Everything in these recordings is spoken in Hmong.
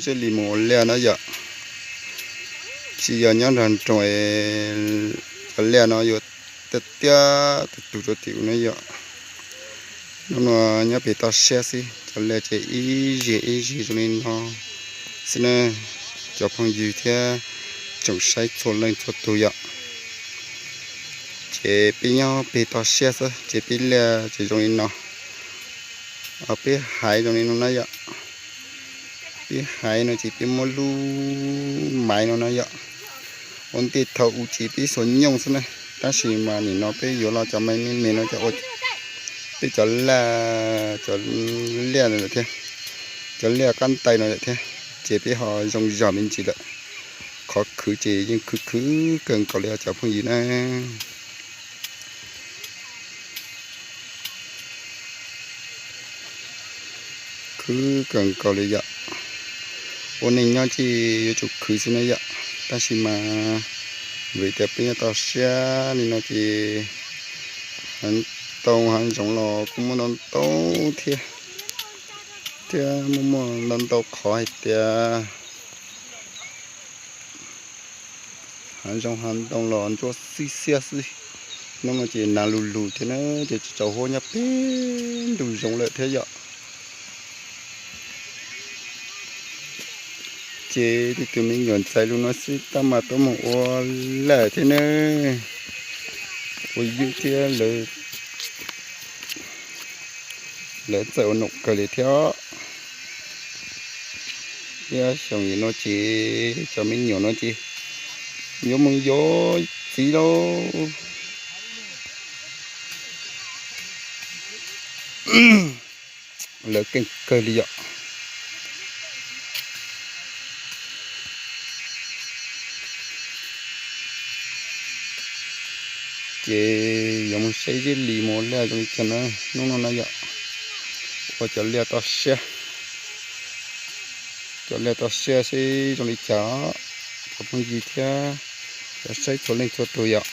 Tsiaj li mus ua liaj no yom, tsis yog nyob nrog nroog, cov liaj no yuav tiaj tiaj tus tug rau tim ub no yom. Hnub no nyob pem toj siab xwb, cov liaj ces ib zig ib zig zoo li no xwb na, cov phooj ywg thiab tsoom saib txhua leej txhua tus yom. Ces peb nyob pem toj siab xwb ces peb liaj ces zoo li no, peb haiv zoo li no na yom. Peb haiv no ces peb muab lub maiv no na yom. Ua ntej thaum ub ces peb xuas nyooj xwb na, tab sis mas nim no peb yuav los cov maiv me me no cov ua peb cov liaj, cov liaj no lawm thiab, cov liaj qab ntais no lawm thiab, ces peb ho zoo zog me ntsis lawm. Qhov khwv ces yeej khwv khwv kawg nkaus li cov phooj ywg na. Khwv kawg nkaus li yom. Ua neej nyob ces yuav tsum khwv xwb na yom, tab sis mas vim tias peb nyob toj siab li no ces hav ntoo hav zoov los kuj muaj ntau ntau thiab, thiab muaj muaj ntau ntau qhov hais tias hav zoov hav ntoo los ntsuab xib xiab xwb. Hnub no ces nag lug lug thiab na, ces tsis tsaus huab nyob pem ntug zoov lawm thiab yom. Ces tej tus me nyuam ntxhais lub no xwb tab mas tuaj mus ua lawm thiab na, ua yub thiab lawv, lawv txawj ua nom kawg li thiab. Ib xyoos no ces cov me nyuam no ces yuav mus yuav txiv lauj. Lawv keej kawg li yom. Ces yuav mus saib zeb lis mus ua liaj zoo li cas na, hnub no na yom. Ua cov liaj toj siab, cov liaj toj siab seb zoo li cas, cov phooj ywg thiab cov saib txhua leej txhua tus yom.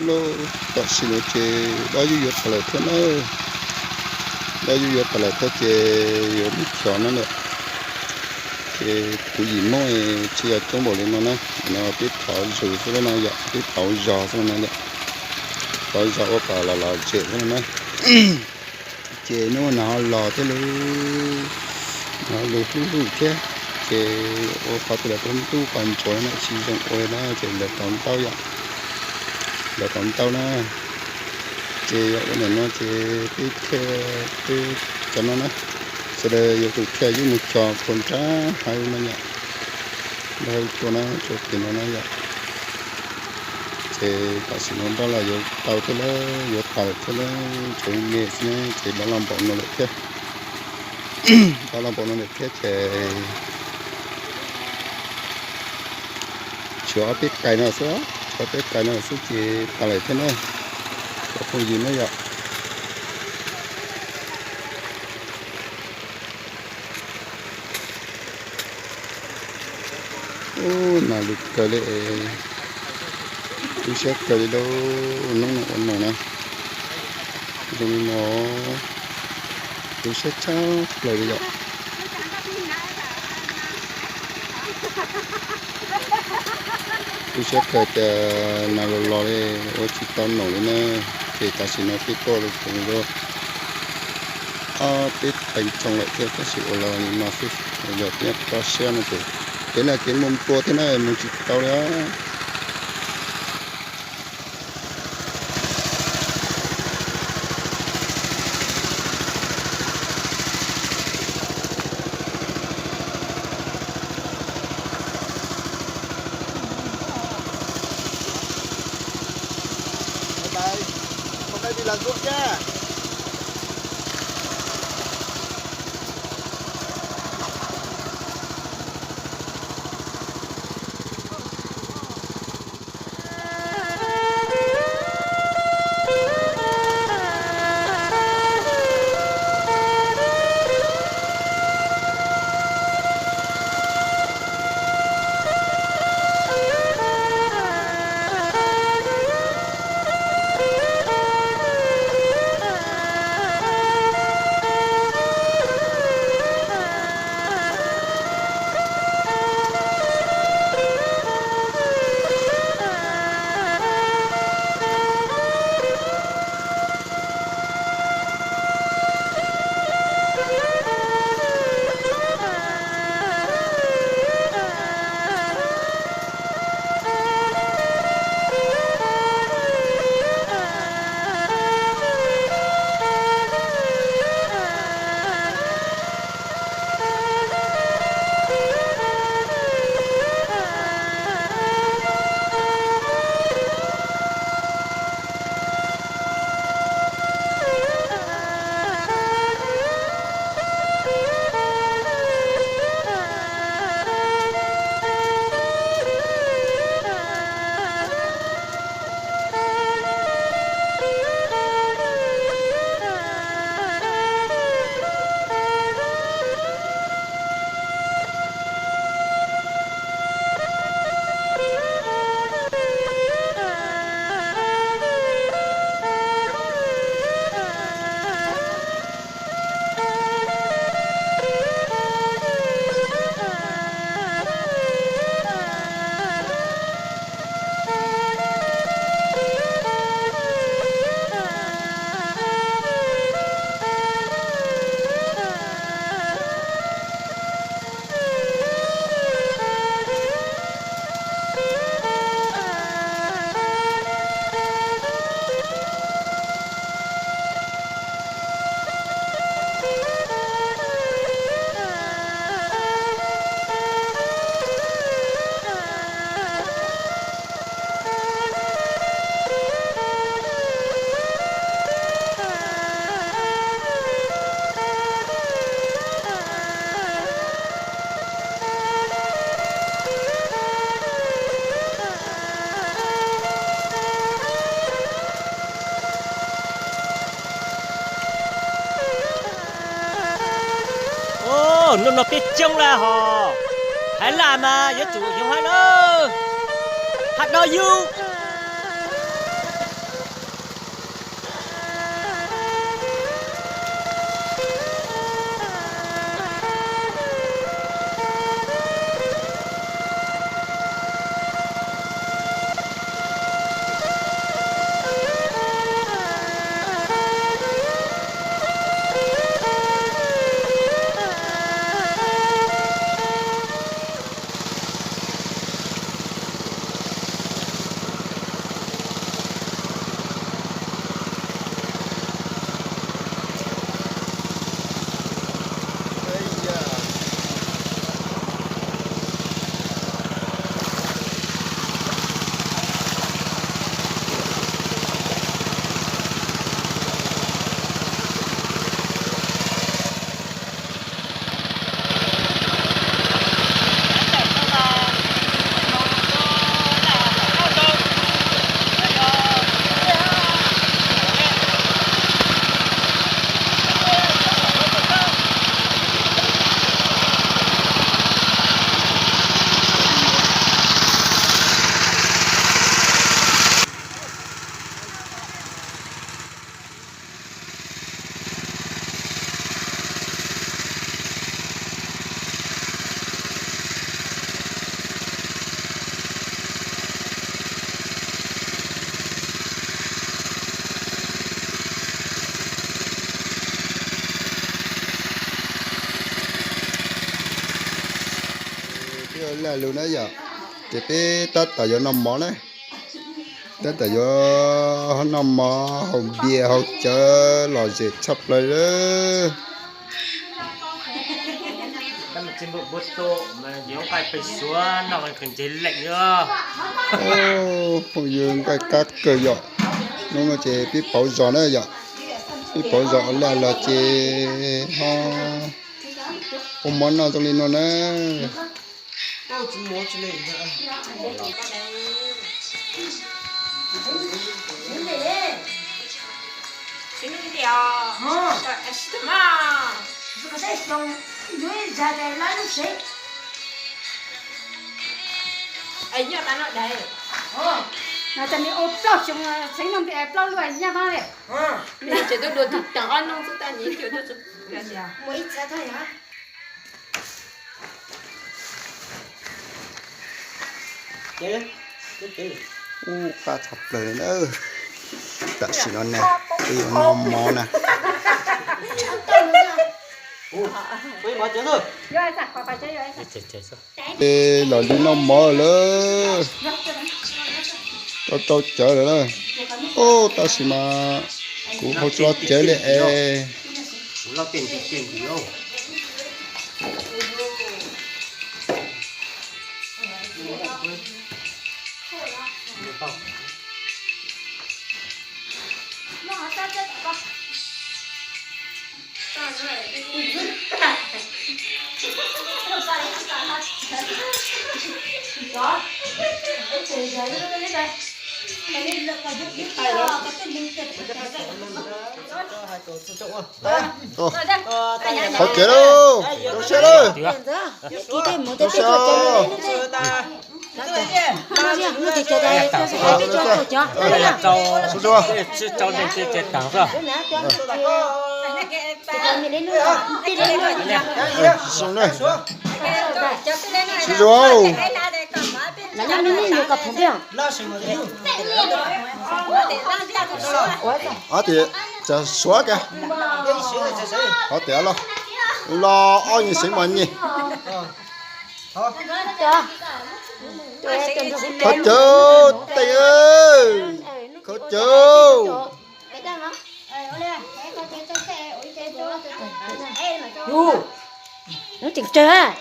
Lub tam sim no ces dab yub yuav tas lawm thiab na, dab yub yuav tas lawm thiab ces yuav mus chov no lawm. Ces kuv yim Hmoob tsis yog coob npaum li no na, no peb thov zus xwb no yom, peb pauv zog xwb no yom, pauv zog ua kom los lom zem xwb no na. Ces hnub no nag ho los thiab lauj, nag ho los hlub hlub thiab, ces ua qhov twg los tau ntub qhov ntsuav no na, tsis zoo ua li na, ces lawv tau ntaub yom, lawv tau ntaub na. Ces yog ua ntawm no ces peb thiaj, peb cov no na, sawv daws yuav tsum thiaj yuav mus cog puas nrab hauv no yom, nrab hauv tuaj na, tsuas pem no na yom. Ces tam sim no nrab los yuav tau thiab lauj, yuav tas lawm thiab lauj, tsuas me xwb na, ces dab los npaum no lawm thiab. Dab los npaum no lawm thiab ces tshuav ob peb kais no xwb, tshuav ob peb kais no xwb ces tas lawm thiab na, cov phooj ywg na yom. Ub, nag lug kawg li, tu siab kawg li lauj, hnub no ua noog na, zoo li no, tu siab tshaj plaws li yom. Tu siab kawg tias nag los los li ua tsis tau noog li na, ces tam sim no peb tuaj los tseem yuav ob peb teev tsoo lawm thiab, tab sis ua los li no xwb, yog peb toj siab no ces kev na kev npau npua thiab na, mus tsis tau li os. Los peb coob lawm hos, hais laj mas yuav tsum yoov hab na, hab no yug. Peb ua laj lug na yom, ces peb tab tom yuav noj mov na, tab tom yuav noj mov haus npias haus cawv lom zem tshaj plaws lawm. Phooj ywg nqaij qab kawg yom, hnub no ces peb pauv zos na yom, peb pauv zos ua laj los ces ho ua mov noj zoo li no na. Nyob tas no dais, no tas nws ua plaub xyoo, txheeb no nti plaub lub nyaj mab li. Nws tseem tuaj dua tus taag qab noog xwb tas nws mus ib txhab tag yog. Ub, qab tshaj plaws na. Tam sim no na, peb yuav noj mov na. Peb los li noj mov lawm, tau rau cawv lawm na. Ub, tab sis mas kuv hau tsis tau cawv li es. Qhov kev lauj, rau siab lauj, rau siab. Sib zuag. Ob tias txawm suav kiag, ob tias los, los ob nyuag xeev mas nyem. Khaub cawv, tej, khaub cawv. Tseem tsawg.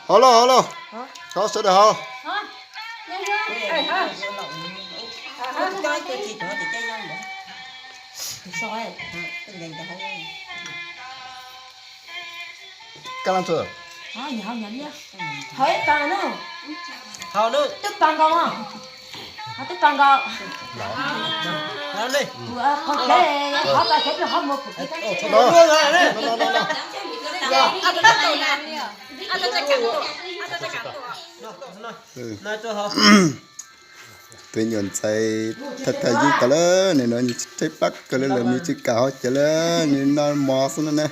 Hov lauj, hov lauj, thov sawv daws hov. Kab lab txog. Hov ib pas na. Twb pas nkaus, hov twb pas nkaus. Qhov kev, hov pas kev, hov mus kuv kev. Tus nyuam ntxhais thawj thawj yeej tas lawm, nim no nws tshaib plab kawg li lawm, nws tsis kam hau cawv lawm, nws noj mov xwb no na.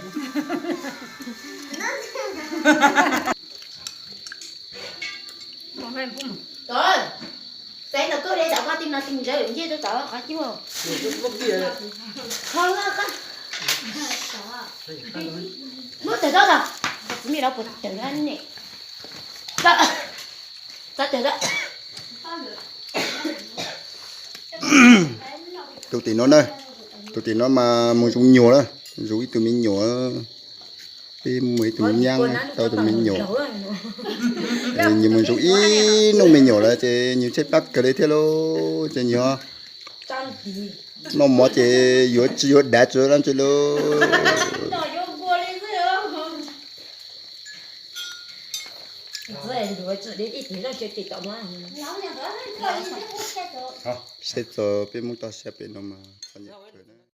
Tus tim no na, tus tim no mas mus zov nyuam na, zov ib tug me nyuam. Peb muaj ib tug me nyab, tau tus me nyuam, nws mus zov ib hnub me nyuam lawm ces nws tshaib plab kawg li thiab lauj, ces nws noj mov ces yuav tsis yuav dav tsis yuav dab tsi lauj. Saib txog peb Hmoob toj siab pem no mas txom nyem kawg.